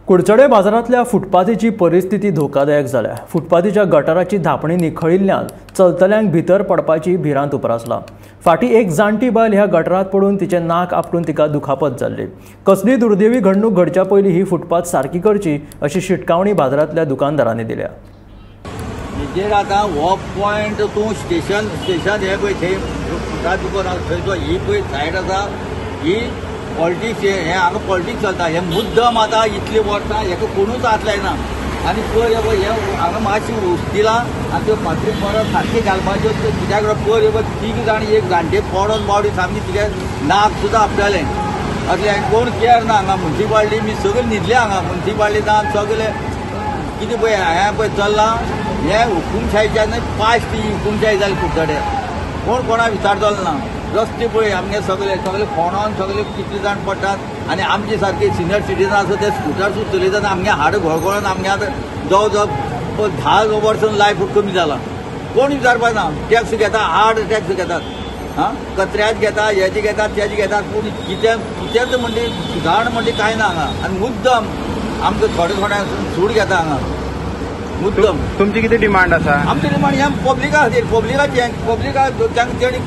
कुडचडे बाजारांतल्या फुटपाथीची परिस्थिती धोकादायक जाल्या. फुटपाथीच्या गटाराची धापणी निखळिल्ल्यान चलतल्यांक भितर पडपाची भिरांत उप्रासला. फाटीं एक जाणटी बायल ह्या गटारांत पडून तिचें नाक आपटून तिका दुखापत जाल्ली. कसलीय दुर्दैवी घडणूक घडच्या पयलीं ही फुटपाथ सारकी करची अशी शिटकावणी बाजारांतल्या दुकानदारांनी दिल्या. हेजेर आतां हो पॉयंट तूं स्टेशन स्टेशन हें पळय थंय फुटपाथ दुकान आसा थंय तो ही पळय सायड आसा ही पॉलिटिक्स हें हांगा पॉलिटिक्स चलता. हें मुद्दम आतां इतलीं वर्सां हेका कोणूच हात लायना आनी पयर हे पळय हें हांगा मातशी दिलां आनी त्यो फातरी परत सारकी घालपाच्यो कित्याक पयर हे पळय तीग जाण एक जाणटे पडोन बावडी सामकी तिगे नाक सुद्दां आपटालें. असलें कोण केअर ना हांगा. मुन्सिपाल्टी मी सगळे न्हिदले हांगा. मुन्सिपाल्टी ना सगळे कितें पळय हें पळय चल्लां हें हुकुमशाहीच्यान पास्ट ही हुकुमशाही जाली कुडचड्यार. कोण कोणाक विचारतलो ना. रस्ते पळय आमगे सगळे सगळे फोंडोन सगळे कितले जाण पडटात आनी आमचे सारके सिनियर सिटीजन आसा ते स्कुटर सुद्दां चलयतात. आमगे हाड घोळघोळोन आमगे आतां जवळ जवळ 10 वर्सां लायफ कमी जाला. कोण विचारपा ना. टॅक्स घेता, हाड टॅक्स घेतात, आं कचऱ्याच घेता, हेजे घेतात, तेजे घेतात, पूण कितें कितेंच म्हणजे सुदारणा म्हणजे कांय ना हांगा. आनी मुद्दम आमकां थोडे थोड्या सूट घेता हांगा मुद्दम. तुमची कितें डिमांड आसा? आमची डिमांड ह्या पब्लिका खातीर, पब्लिकाचे पब्लिका तांणी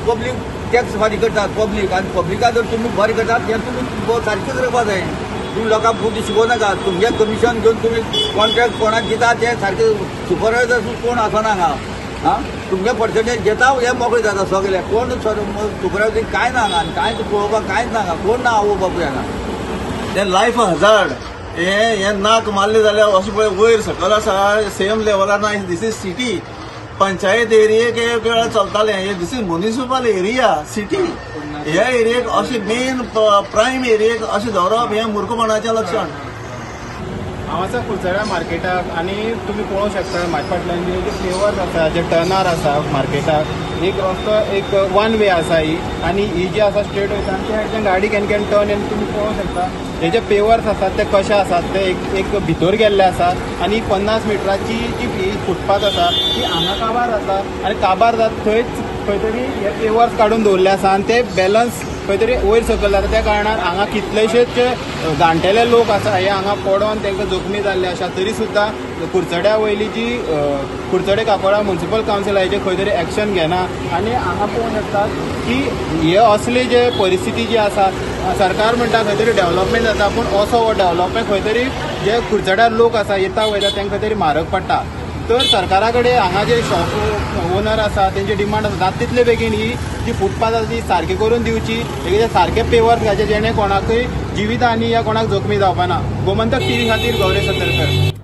पब्लीक टॅक्स फारीक करतात पब्लीक, आनी पब्लिका जर तुमी बरें करतात तें तुमी सारकें करपा जाय. तुमी लोकांक फुडें शिकोवं नाका. तुमगे कमिशन घेवन तुमी कॉन्ट्रॅक्ट कोणाक दिता तें सारकें सुपरवायजर कोण आसना हांगा. आं तुमगे पर्संटेज घेता हे मोकळे जाता सगळे. कोण सुपरवायजर कांय ना हांगा आनी कांयच पळोवपाक कांयच ना हांगा. कोण ना आवय बापूय हांगा. तें लायफ हजार्ड. हें नाक मारलें जाल्यार अशें पळय वयर सकयल आसा सेम लेवलार ना. This is city panchayat एरियेक एक वेळार चलतालें. हे this is municipal area city. ह्या एरियेक अशें मेन प्रायम एरियेक अशें दवरप हें मूर्खपणाचें लक्षण. हांव आसा कुडचड्या मार्केटाक आनी तुमी पळोवंक शकता म्हाज्या फाटल्यान जे फ्लेवर्स आसा, जे टर्नार आसा मार्केटाक, एक रस्तो एक वन वे आसा ही आनी ही जी आसा स्ट्रेट वयता आनी त्या सायडच्यान गाडी can can turn आनी तुमी पळोवंक शकता हे जे पेवर्स आसात ते कशे आसात ते एक एक भितर गेल्ले आसात आनी 50 मिटराची जी फुटपाथ आसा ती हांगा काबार जाता आनी काबार जाता थंयच खंय तरी हे पेवर्स काडून दवरले आसा आनी ते बॅलन्स खंय तरी वयर सकयल जाता. त्या कारणान हांगा कितलेशेच जाणटेले लोक आसा हे हांगा पडोन तांकां जखमी जाल्ले आसा. तरी सुद्दां कुडचड्या वयली जी कुडचडे काकोडा म्युनिसिपल कावन्सिल हेजे खंय तरी एक्शन घेना आनी हांगा पळोवंक शकतात की हे असली जे परिस्थिती जी आसा, सरकार म्हणटा खंय तरी डेव्हलपमेंट जाता, पूण असो हो डेव्हलपमेंट खंय तरी जे कुडचड्यार लोक आसा येता वयता तांकां खंय तरी म्हारग पडटा. तर सरकारा कडेन हांगा जे शॉप ओनर आसा तेंची डिमांड आसा जाता तितले बेगीन ही जी फुटपाथ आसा ती सारकी करून दिवची, एक सारके पेवर्स घालचे जेणे कोणाकूय जिवीत हानी या कोणाक जखमी जावपा ना. गोमंतक टीव्ही खातीर गौरेश सतरकर.